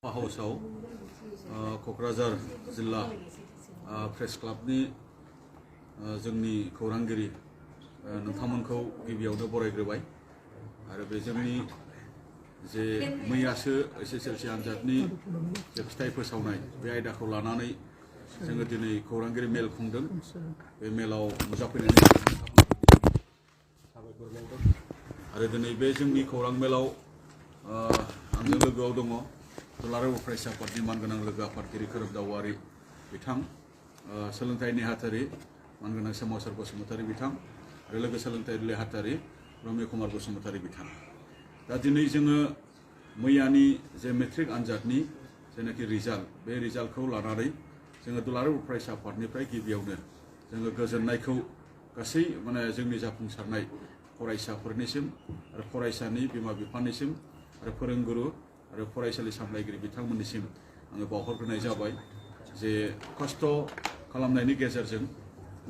साफा हाउसाव क'क्राझार जिल्ला प्रेस क्लाबनि जोंनि खौरांगिरि नोंथांमोनखौ गिबियावनो बरायग्रोबाय आरो बे जोंनि जे मैयासो एसएसएलसि आनजादनि जे फिथाइ फोसावनाय बे आयदाखौ लानानै जोङो दिनै खौरांगिरि मेल खुंदों। बे मेलाव नुजाफैनायनि साबायखर बावदों आरो दिनै बे जोंनि खौरां मेलाव आंजों लोगोआव दङ दुलाराय बर' फरायसा आफादनि मानगोनां लोगो आफादगिरि खोरोमदाव औवारि बिथां, सोलोंथाइ नेहाथारि मानगोनां सोमावसार बसुमतारी बिथां आरो लोगो सोलोंथाइ नेहाथारि रम्य कुमार बसुमतारी बिथां। दा दिनै जोङो मैयानि जे मेट्रिक आनजादनि जेनाखि रिजाल्ट, बे रिजाल्टखौ लानानै जोङो दुलाराय बर' फरायसा आफादनिफ्राय गिबियावनो जोङो गोजोननायखौ गासै जोंनि जाफुंसारनाय फरायसाफोरनिसिम आरो फरायसानि बिमा बिफानिसिम आरो फोरोंगुरु आरो फरायसालि सामलायगिरि बिथांमोननिसिम आङो बावहरग्रोनाय जाबाय। जे खस्थ' खालामनायनि गेजेरजों,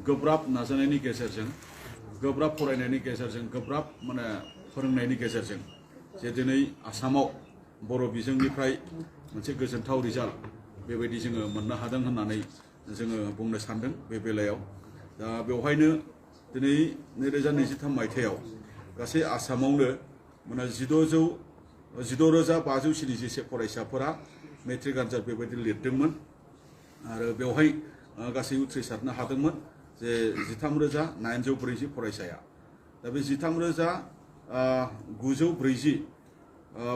गोब्राब नाजानायनि गेजेरजों, गोब्राब फरायनायनि गेजेरजों, गोब्राब फोरोंनायनि गेजेरजों जे दिनै आसामाव बर' बिजोंनिफ्राय मोनसे गोजोनथाव रिजाल्ट बेबायदि जोङो मोननो हादों होननानै जोङो बुंनो सानदों। बे बेलायाव दा बेवहायनो दिनै 2023 मायथाइयाव गासै आसामावनो 16,577 फरायसाफोरा मेट्रिक आनजाद बेबायदि लिरदोंमोन आरो बेवहाय गासै उथ्रिसारनो हादोंमोन जे 13,940 फरायसाया। दा बे 13,940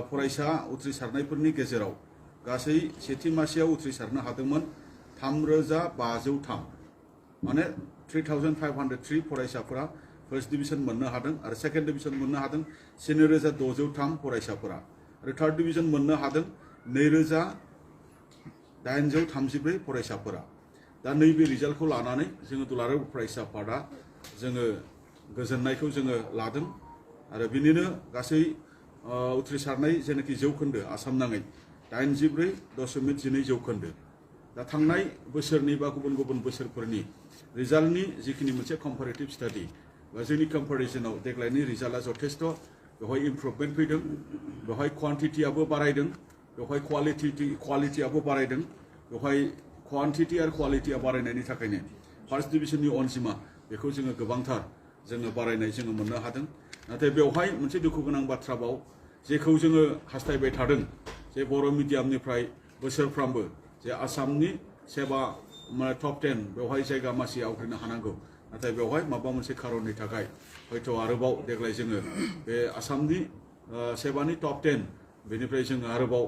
फरायसा उथ्रिसारनायफोरनि गेजेराव गासै सेथि मासियाव उथ्रिसारनो हादोंमोन 3,503, माने 3,503 फरायसाफोरा फार्स्ट डिभिजन मोननो हादों आरो सेकेन्ड डिभिजन मोननो हादों 4,603 फरायसाफोरा आरो थार्ड डिभिजन मोननो हादों 2,834 फरायसाफोरा। दा नैबे रिजाल्टखौ लानानै जोङो दुलाराय फरायसा आफादा जोङो गोजोननायखौ जोङो लादों आरो बिनिनो गासै उथ्रिसारनाय जेनाखि जौखोन्दो आसाम नाङै 84.12 जौखोन्दो। दा थांनाय बोसोरनि बा गुबुन गुबुन बोसोरफोरनि रिजाल्टनि जिखिनि मोनसे कम्पारेटिभ स्टाडि बा जोंनि कम्पेरिजनाव देग्लायनि रिजाल्टआ जथेस्थ' बेवहाय इमप्रुभमेन्ट फैदों, बेवहाय क्वान्टिटियाबो बारायदों, बेवहाय क्वालिटियाबो बारायदों, बेवहाय क्वान्टिटि आरो क्वालिटिया बारायनायनि थाखायनो फार्स्ट डिभिजननि अनजिमा बेखौ जोङो गोबांथार जोङो बारायनाय जोङो मोननो हादों। नाथाय बेवहाय मोनसे दुखु गोनां बाथ्राबाव जेखौ जोङो हास्थायबाय थादों जे बर' मिडियामनिफ्राय बोसोरफ्रामबो जे आसामनि सेबा टप 10 बेवहाय जायगा मासि आवग्रिनो हानांगौ, नाथाय बेवहाय माबा मोनसे खारननि थाखाय हयथ' आरोबाव देग्लाय जोङो बे आसामनि सेबानि टप 10 बेनिफ्राय जोङो आरोबाव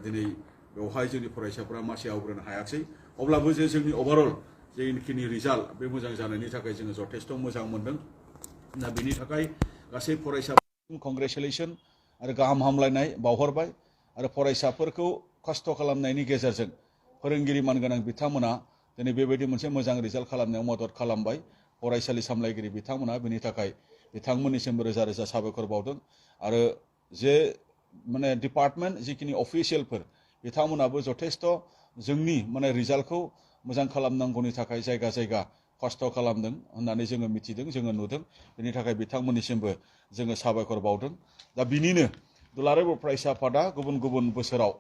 दिनै बेवहाय जोंनि फरायसाफोरा मासि आवग्रिनो हायाखै। अब्लाबो जे जोंनि ओभारअल जेखिनि रिजाल्ट बे मोजां जानायनि थाखाय जोङो जथेस्थ' मोजां मोनदों। दा बेनि थाखाय गासै फरायसाफोरखौ कंग्रेचुलेसन आरो गाहाम हामलायनाय बावहरबाय आरो फरायसाफोरखौ खस्थ' खालामनायनि गेजेरजों फोरोंगिरि मानगोनां बिथांमोना दिनै बेबायदि मोनसे मोजां रिजाल्ट खालामनायाव मदद खालामबाय। फरायसालि सामलायगिरि बिथांमोना बेनि थाखाय बिथांमोननिसिमबो रोजा रोजा साबायखर बावदों आरो जे डिपार्टमेन्ट जिखिनि अफिसियेलफोर बिथांमोनाबो जथेस्थ' जोंनि रिजाल्टखौ मोजां खालामनांगौनि थाखाय जायगा जायगा खस्थ' खालामदों होननानै जोङो मिथिदों, जोङो नुदों। बेनि थाखाय बिथांमोननिसिमबो जोङो साबायखर बावदों। दा बिनिनो दुलाराय बर' फरायसा आफादा गुबुन गुबुन बोसोराव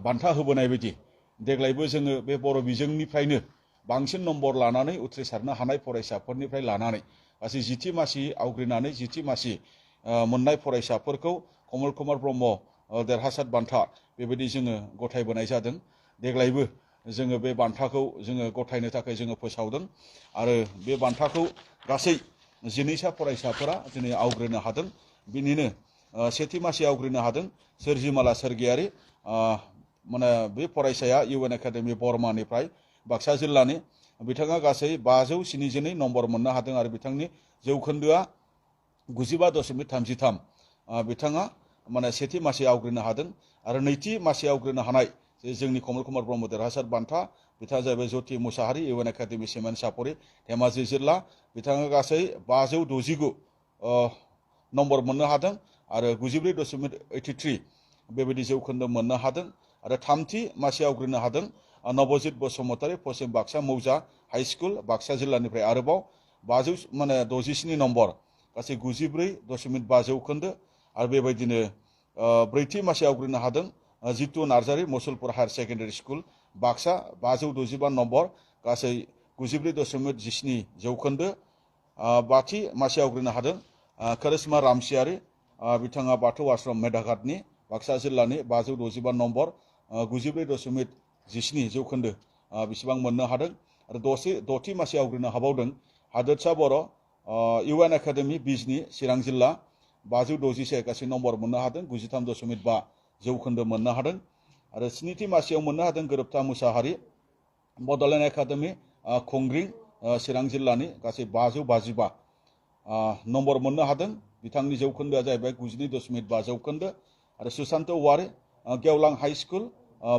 बान्था होबोनाय बायदि देग्लायबो जोङो बे बर' बिजोंनिफ्रायनो बांसिन नम्बर लानानै उथ्रिसारनो हानाय फरायसाफोरनिफ्राय लानानै गासै 10थि मासि आवग्रिनानै 10थि मासि मोननाय फरायसाफोरखौ कमल कुमार ब्रह्म देरहासार बान्था बेबायदि जोङो गथायबोनाय जादों। देग्लायबो जोङो बे बान्थाखौ जोङो गथायनो थाखाय जोङो फोसावदों आरो बे बान्थाखौ गासै 12सा फरायसाफोरा दिनै आवग्रिनो हादों। बिनिनो सेथि मासि आवग्रिनो हादों सोरजिमाला सोरगियारि, बे फरायसाया इउएन एकाडेमि बर्मानिफ्राय बाक्सा जिल्लानि। बिथाङा गासै 572 नम्बर मोननो हादों आरो बिथांनि जौखोन्दोआ 95.33। बिथाङा सेथि मासि आवग्रिनो हादों आरो नैथि मासि आवग्रिनो हानाय जे जोंनि कमल कुमार ब्रह्म देरहासार बान्था बिथाङा जाहैबाय ज्योति मुसाहारि, इउएन एकाडेमि सिमेन्ट सापरि, धेमाजि जिल्ला। बिथाङा गासै 569 नम्बर मोननो हादों आरो 94.83 बेबायदि जौखोन्दो मोननो हादों आरो थामथि मासि आवग्रिनो हादों नबजित बसुमतारी, पश्चिम बाक्सा मौजा हाई स्कुल, बाक्सा जिल्लानिफ्राय आरोबाव 567 नम्बर, गासै 94.5 जौखोन्दो आरो बेबायदिनो ब्रैथि मासि आवग्रिनो हादों Jitu Narzary Musalpur higher secondary school Baksa 565 number गासै 94.17 जौखोन्दो बाथि मासि आवग्रिनो हादों करिश्मा रामसियारि बिथाङा बाथौ आश्रम मेधाघाटनि बाक्सा जिल्लानि 565 नम्बर 94.17 जौखोन्दो बेसेबां मोननो हादों आरो दथि मासि आवग्रिनो हाबावदों हादोरसा बर' इउएन एकाडेमि बिजनि चिरां जिल्ला 561 गासै नम्बर मोननो हादों 93.5 जौखोन्दो मोननो हादों आरो स्निथि मासियाव मोननो हादों गोरोबथा मुसाहारि बड'लेण्ड एकाडेमि खुंग्रिं चिरां जिल्लानि गासै 555 नम्बर मोननो हादों बिथांनि जौखोन्दोआ जाहैबाय 92.5 जौखोन्दो आरो सुशान्त औवारि गेवलां हाई स्कुल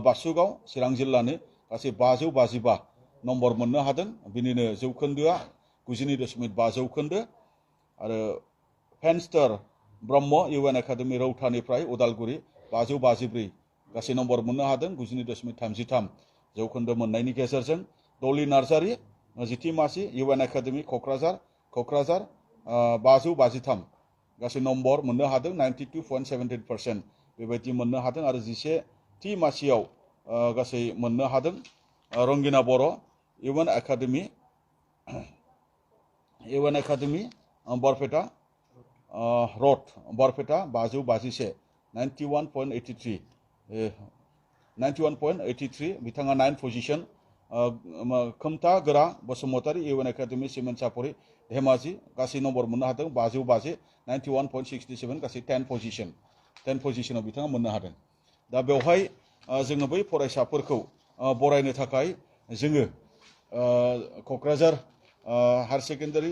बासुगाव चिरां जिल्लानि गासै 555 नम्बर मोननो हादों बिनिनो जौखोन्दोआ 92.5 जौखोन्दो आरो फेनस्टार ब्रह्म इउएन एकाडेमि रौतानिफ्राय उदालगुरि 554 गासै नम्बर मोननो हादों 92.33 जौखोन्दो मोननायनि गेजेरजों डली नार्जारी जिथि मासि इउएन एकाडेमि क'क्राझार 553 गासै नम्बर मोननो हादों 92.17% बेबायदि मोननो हादों आरो 11थि मासियाव गासै मोननो हादों रंगिना बर' इउएन एकाडेमि बरपेटा रड बरपेटा 551 91.83 बिथाङा 9 पजिशन खोमथा गोरा बसुमतारी इउएन एकाडेमि सिमेन्ट सापरि धेमाजि गासै नम्बर मोननो हादों 550 91.67 गासै 10 पजिशनाव बिथाङा मोननो हादों दा बेवहाय जोङो बै फरायसाफोरखौ बरायनो थाखाय जोङो क'क्राझार हायर सेकेन्डारि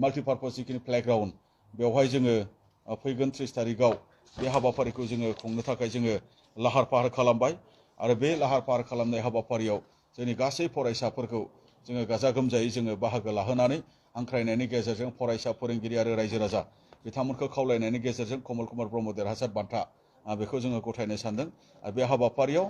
माल्टिपार्पस जिखिनि प्लेग्राउन्ड बेवहाय जोङो फैगोन 30 तारिखआव बे हाबाफारिखौ जोङो खुंनो थाखाय जोङो लाहार फाहार खालामबाय आरो बे लाहार फाहार खालामनाय हाबाफारियाव जोंनि गासै फरायसाफोरखौ जोङो गाजा गोमजायै जोङो बाहागो लाहोनानै हांख्रायनायनि गेजेरजों फरायसा फोरोंगिरि आरो रायजो राजा बिथांमोनखौ खावलायनायनि गेजेरजों कमल कुमार ब्रह्म देरहासार बान्था बेखौ जोङो गथायनो सानदों आरो बे हाबाफारियाव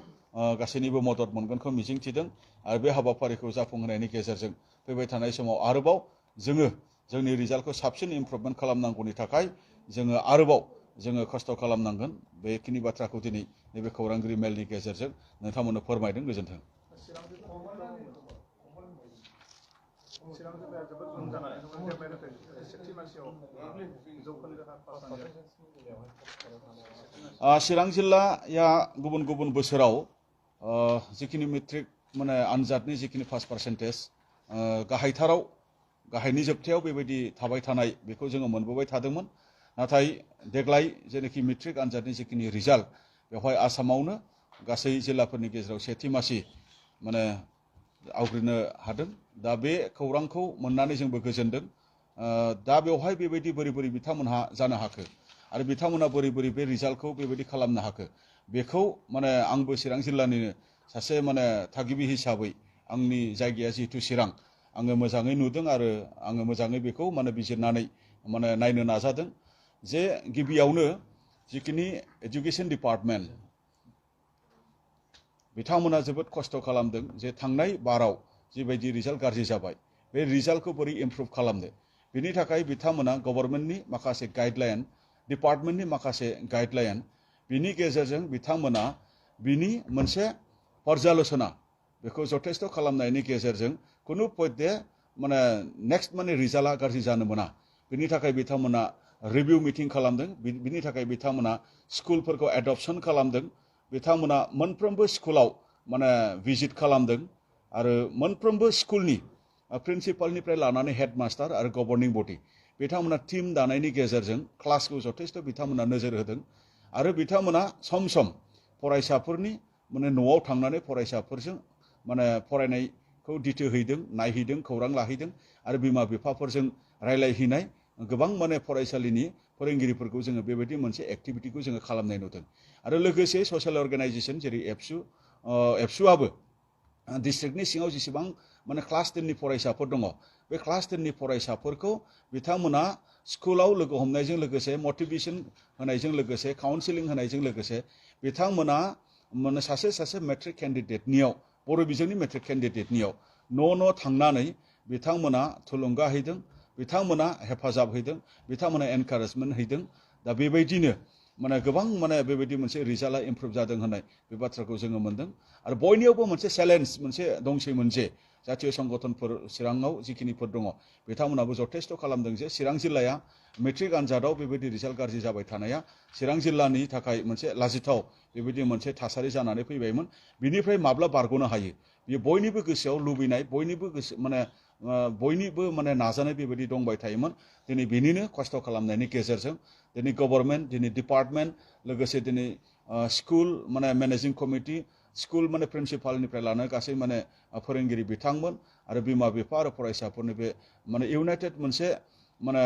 गासैनिबो मदद मोनगोनखौ मिजिंथिदों आरो बे हाबाफारिखौ जाफुंहोनायनि गेजेरजों फैबाय थानाय समाव आरोबाव जोङो जोंनि रिजाल्टखौ साबसिन इमप्रुभमेन्ट खालामनांगौनि थाखाय जोङो आरोबाव जोङो खस्थ' खालामनांगोन बेखिनि बाथ्राखौ दिनै नैबे खौरांगिरि मेलनि गेजेरजों नोंथांमोननो फोरमायदों गोजोन्थों चिरां जिल्लाया गुबुन गुबुन बोसोराव जिखिनि मेट्रिक माने आनजादनि जिखिनि पास पार्सेन्टेज गाहायथाराव गाहायनि जोबथायाव बेबायदि थाबाय थानाय बेखौ जोङो मोनबोबाय थादोंमोन नाथाय देग्लाय जेनाखि मेट्रिक आनजादनि जिखिनि रिजाल्ट बेवहाय आसामावनो गासै जिल्लाफोरनि गेजेराव सेथि मासि माने आवग्रिनो हादों दा बे खौरांखौ मोननानै जोंबो गोजोनदों दा बेवहाय बेबायदि बोरै बोरै बिथांमोनहा जानो हाखो आरो बिथांमोना बोरै बोरै बे रिजाल्टखौ बेबायदि खालामनो हाखो बेखौ माने आंबो चिरां जिल्लानिनो सासे माने थागिबि हिसाबै आंनि जायगाया जिहेतु चिरां आङो मोजाङै नुदों आरो आङो मोजाङै बेखौ माने बिजिरनानै माने नायनो नाजादों जे गिबियावनो जिखिनि एजुकेशन डिपार्टमेन्ट बिथांमोना जोबोद खस्थ' खालामदों जे थांनाय बाराव जिबायदि रिजाल्ट गाज्रि जाबाय बे रिजाल्टखौ बोरै इमप्रुभ खालामनो बिनि थाखाय बिथांमोना गभर्नमेन्टनि माखासे गाइडलाइन डिपार्टमेन्टनि माखासे गाइडलाइन बिनि गेजेरजों बिथांमोना बिनि मोनसे पर्यालोचना बेखौ जथेस्थ' खालामनायनि गेजेरजों खुनु पयदे माने नेक्स्ट माने रिजाल्टआ गाज्रि जानो मोना बिनि थाखाय बिथांमोना रिभिउ मिटिं खालामदों बिनि थाखाय बिथांमोना स्कुलफोरखौ एडप्शन खालामदों बिथांमोना मोनफ्रोमबो स्कुलाव माने भिजिट खालामदों आरो मोनफ्रोमबो स्कुलनि प्रिन्सिपालनिफ्राय लानानै हेडमास्टार आरो गभर्निं बडि बिथांमोना टीम दानायनि गेजेरजों क्लासखौ जथेस्थ' बिथांमोना नोजोर होदों आरो बिथांमोना सम सम फरायसाफोरनि माने न'आव थांनानै फरायसाफोरजों माने फरायनायखौ दिथो हैदों नायहैदों खौरां लाहैदों आरो बिमा बिफाफोरजों रायलायहैनाय गोबां माने फरायसालिनि फोरोंगिरिफोरखौ जोङो बेबायदि मोनसे एक्टिभिटिखौ जोङो खालामनाय नुदों आरो लोगोसे ससियेल अर्गानाइजेसन जेरै एबसुआबो डिस्ट्रिक्टनि सिङाव जेसेबां माने क्लास 10नि फरायसाफोर दङ बे क्लास 10नि फरायसाफोरखौ बिथांमोना स्कुलाव लोगो हमनायजों लोगोसे मटिभेसन होनायजों लोगोसे काउन्सिलिं होनायजों लोगोसे बिथांमोना माने सासे मेट्रिक केन्डिडेटनियाव बर' बिजोंनि मेट्रिक केन्डिडेटनियाव न' थांनानै बिथांमोना थुलुंगा हैदों बिथांमोना हेफाजाब हैदों बिथांमोना एनकारेजमेन्ट हैदों दा बेबायदिनो माने गोबां माने बेबायदि मोनसे रिजाल्टआ इमप्रुभ जादों होननाय बे बाथ्राखौ जोङो मोनदों आरो बयनियावबो मोनसे चेलेन्ज मोनसे दंसैमोन जे जातीय संगठनफोर चिराङाव जिखिनिफोर दङ बिथांमोनाबो जथेस्थ' खालामदों जे चिरां जिल्लाया मेट्रिक आनजादाव बेबायदि रिजाल्ट गाज्रि जाबाय थानाया चिरां जिल्लानि थाखाय मोनसे लाजिथाव बेबायदि मोनसे थासारि जानानै फैबायमोन बिनिफ्राय माब्ला बारग'नो हायो बेयो बयनिबो गोसोआव लुबैनाय बयनिबो गोसो माने बयनिबो माने नाजानाय बेबायदि दंबाय थायोमोन दिनै बेनिनो खस्थ' खालामनायनि गेजेरजों दिनै गभर्नमेन्ट दिनै डिपार्टमेन्ट लोगोसे दिनै स्कुल माने मेनेजिं कमिटि स्कुल माने प्रिन्सिपालनिफ्राय लानानै गासै माने फोरोंगिरि बिथांमोन आरो बिमा बिफा आरो फरायसाफोरनि बे माने इउनाइटेड मोनसे माने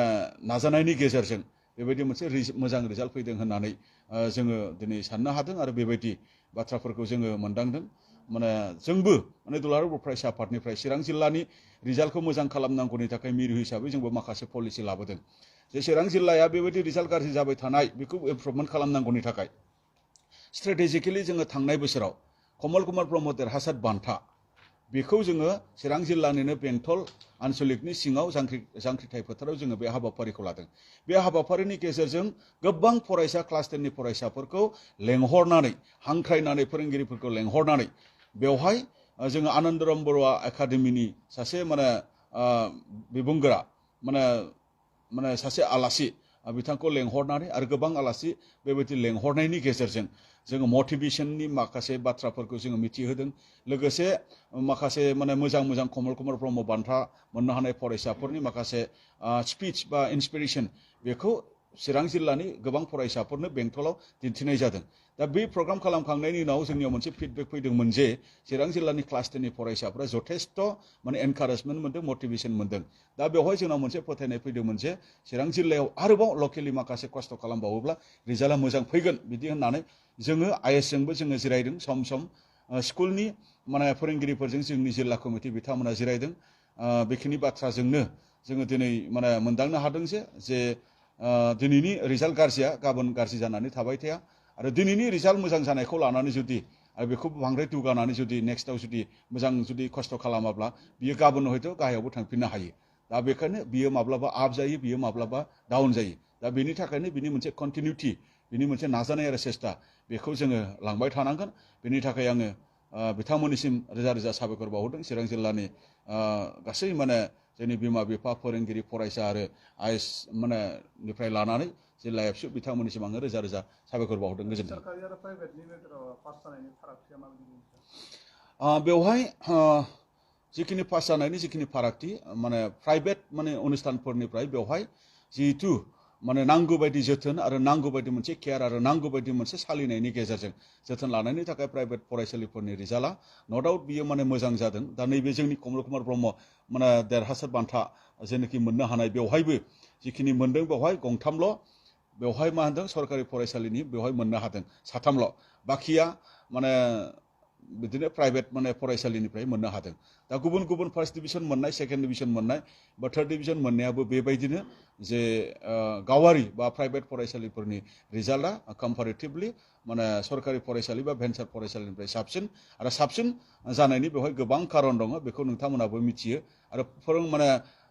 नाजानायनि गेजेरजों बेबायदि मोनसे मोजां रिजाल्ट फैदों होननानै जोङो दिनै साननो हादों आरो बेबायदि बाथ्राफोरखौ जोङो मोनदांदों माने जोंबो माने दुलाराय बर' फरायसा आफादनिफ्राय चिरां जिल्लानि रिजाल्टखौ मोजां खालामनांगौनि थाखाय मिरु हिसाबै जोंबो माखासे पलिसि लाबोदों जे चिरां जिल्लाया बेबायदि रिजाल्ट गाज्रि जाबाय थानाय बेखौ इमप्रुभमेन्ट खालामनांगौनि थाखाय स्ट्रेटेजिकेलि जोङो थांनाय बोसोराव कमल कुमार ब्रह्म देरहासार बान्था बेखौ जोङो चिरां जिल्लानिनो बेंटल आन्सलिकनि सिङाव जांख्रिथाय फोथाराव जोङो बे हाबाफारिखौ लादों बे हाबाफारिनि गेजेरजों गोबां फरायसा क्लास 10नि फरायसाफोरखौ लेंहरनानै हांख्रायनानै फोरोंगिरिफोरखौ लेंहरनानै बेवहाय जोङो आनन्दराम बरुवा एकाडेमिनि सासे माने बिबुंगोरा माने सासे आलासि बिथांखौ लेंहरनानै आरो गोबां आलासि बेबायदि लेंहरनायनि गेजेरजों जोङो मटिभेसननि माखासे बाथ्राफोरखौ जोङो मिथिहोदों लोगोसे माखासे माने मोजां कमल कुमार ब्रह्म बान्था मोननो हानाय फरायसाफोरनि माखासे स्पिच बा इन्सपिरेसन बेखौ चिरां जिल्लानि गोबां फरायसाफोरनो बेंटलाव दिन्थिनाय जादों दा बे प्रग्राम खालामखांनायनि उनाव जोंनियाव मोनसे फिडबेक फैदोंमोन जे चिरां जिल्लानि क्लास 10नि फरायसाफोरा जथेस्थ' माने एनकारेजमेन्ट मोनदों मटिभेसन मोनदों दा बेवहाय जोंनाव मोनसे फोथायनाय फैदोंमोन जे चिरां जिल्लायाव आरोबाव लकेलि माखासे खस्थ' खालामबावोब्ला रिजाल्टआ मोजां फैगोन बिदि होननानै जोङो आइएसजोंबो जोङो जिरायदों सम स्कुलनि माने फोरोंगिरिफोरजों जोंनि जिल्ला कमिटि बिथांमोना जिरायदों बेखिनि बाथ्राजोंनो जोङो दिनै माने मोनदांनो हादों जे दिनैनि रिजाल्ट गाज्रिया गाबोन गाज्रि जानानै थाबाय थाया आरो दिनैनि रिजाल्ट मोजां जानायखौ लानानै जुदि बेखौ बांद्राय दुगानानै जुदि नेक्स्टआव जुदि मोजां जुदि खस्थ' खालामाब्ला बियो गाबोन हयथ' गाहायावबो थांफिननो हायो दा बेखायनो बियो माब्लाबा आप जायो बियो माब्लाबा डाउन जायो दा बेनि थाखायनो बिनि मोनसे कन्टिनिउटि बिनि मोनसे नाजानाय आरो सेस्था बेखौ जोङो लांबाय थानांगोन बेनि थाखाय आङो बिथांमोननिसिम रोजा रोजा साबायखर बावहरदों चिरां जिल्लानि गासै माने जोंनि बिमा बिफा फोरोंगिरि फरायसा आरो आइएस माने निफ्राय लानानै जिल्ला एबसु बिथांमोननिसिम आङो रोजा रोजा साबायखर बावहरदों गोजोन्थों बेवहाय जिखिनि पास जानायनि जिखिनि फारागथि माने प्राइभेट माने अनुष्ठानफोरनिफ्राय बेवहाय जिहेतु माने नांगौ बायदि जोथोन आरो नांगौ बायदि मोनसे केयार आरो नांगौ बायदि मोनसे सालिनायनि गेजेरजों जोथोन लानायनि थाखाय प्राइभेट फरायसालिफोरनि रिजाल्टआ न' डाउट बियो माने मोजां जादों दा नैबे जोंनि कमल कुमार ब्रह्म माने देरहासार बान्था जेनाखि मोननो हानाय बेवहायबो जिखिनि मोनदों बेवहाय गंथामल' बेवहाय मा होनदों सरकारि फरायसालिनि बेवहाय मोननो हादों साथामल' बाखिया माने बिदिनो प्राइभेट माने फरायसालिनिफ्राय मोननो हादों दा गुबुन फार्स्ट डिभिजन मोननाय सेकेन्ड डिभिजन मोननाय बा थार्ड डिभिजन मोननायाबो बेबायदिनो जे गावारि बा प्राइभेट फरायसालिफोरनि रिजाल्टआ कम्पारेटिभलि माने सरकारि फरायसालि बा भेन्सार फरायसालिनिफ्राय साबसिन जानायनि बेवहाय गोबां खारन दङ बेखौ नोंथांमोनाबो मिथियो आरो माने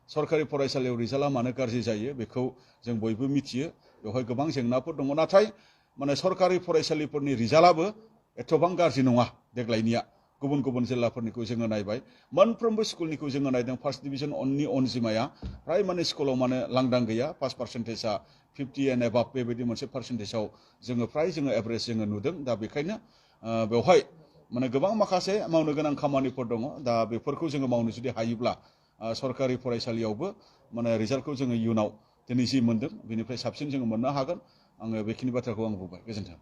सरकारि फरायसालियाव रिजाल्टआ मानो गाज्रि जायो बेखौ जों बयबो मिथियो बेवहाय गोबां जेंनाफोर दङ नाथाय माने सरकारि फरायसालिफोरनि रिजाल्टआबो एथबां गाज्रि नङा देग्लायनिया गुबुन जिल्लाफोरनिखौ जोङो नायबाय मोनफ्रोमबो स्कुलनिखौ जोङो नायदों फार्स्ट डिभिजननि अनजिमाया फ्राय माने स्कुलाव माने लांदां गैया पास पार्सेन्टेजआ 50 एन्ड एबाभ बेबायदि मोनसे पार्सेन्टेजाव जोङो फ्राय जोङो एभारेज जोङो नुदों दा बेखायनो बेवहाय माने गोबां माखासे मावनो गोनां खामानिफोर दङ दा बेफोरखौ जोङो मावनो जुदि हायोब्ला सरकारि फरायसालियावबो माने रिजाल्टखौ जोङो इयुनाव दिनै जि मोनदों बेनिफ्राय साबसिन जोङो मोननो हागोन आङो बेखिनि बाथ्राखौ आं बुंबाय गोजोन्थों